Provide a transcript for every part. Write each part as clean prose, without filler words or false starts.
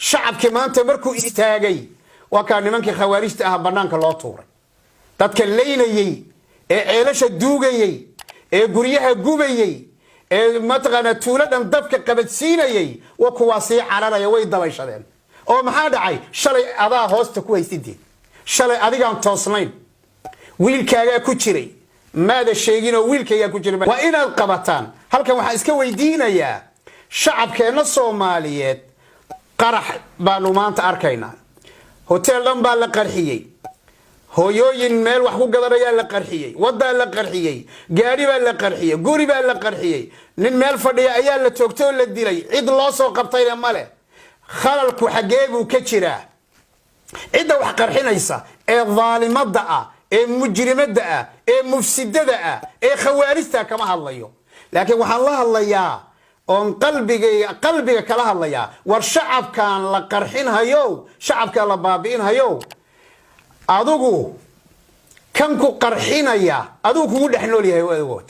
Shacabkii maanta markuu istaagay, waa kaa nimankii Khawaarijta ah bannaanka loo tuuray. Dadka laynayey ee ceelasha duugayey ee guryaha gubayey ee mataqaanaa tuulo dhan dabka qabadsiinayey waa kuwaa sii cararaya, way dabayshadeen. Oo maxaa dhacay? Shalay adaa hoosta ku haystidee, shalay adigaan toosnayn, wiilkaagaa ku jiray, maada sheeginoo wiilkaygaa ku jiray. Waa inaad qabataan. Halkan waxaan iska weydiinayaa shacabkeenna Soomaaliyeed: qarax baanu maanta arkaynaa, hotel dhan baa la qarxiyey, hooyooyin meel wax ku gadanayaa la qarxiyey, wadaa la qarxiyey, gaadhi baa la qarxiyey, guri baa la qarxiyey, nin meel fadhiya ayaa la toogtay oo la dilay, cid loo soo qabtayna male. Khalalku xaggee buu ka jiraa? Cidda wax qarxinaysa ee daalimada ah, ee mujrimadda ah, ee mufsidada ah, ee Khawaarijta kama hadlayo, laakiin waxaan la hadlayaa oon qalbiga kala hadlayaa: war shacabkan la qarxinhayow, shacabkan la baabi'inhayow, adigu kan ku qarxinaya adigu kugu dhex nool yahay agood.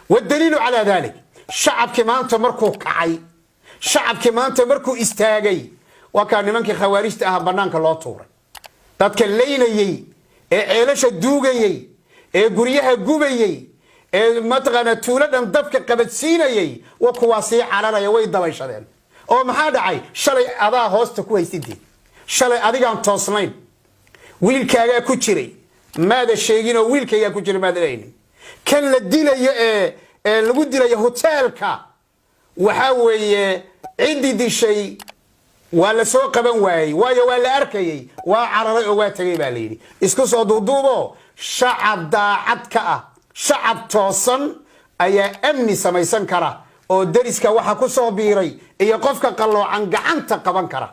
والدليل على ذلك, shacabkii maanta markuu kacay, shacabkii maanta markuu istaagay, waa kaa nimankii Khawaarijta ah bannaanka loo tuuray. Dadka laynayey ee ceelasha duugayey ee guryaha gubayey ee mataqaanaa tuulo dhan dabka qabadsiinayey waa kuwaa sii cararaya, way dabayshadeen. Oo maxaa dhacay? Shalay adaa hoosta ku haystidee, shalay adigaan toosnayn, wiilkaagaa ku jiray, maada sheeginoo wiilkaygaa ku jiray maada leynin. Kan la dilayo ee lagu dilayo hoteelka, waxaa weeye ciddii dishay waa la soo qaban waayey, waayo waa la arkayey, waa cararay oo waa tegay baa la yidhi. Isku soo duuduubo, shacab daacad ka ah, shacab toosan ayaa amni samaysan kara oo deriska waxa ku soo biiray iyo qofka qalloocan gacanta qaban kara.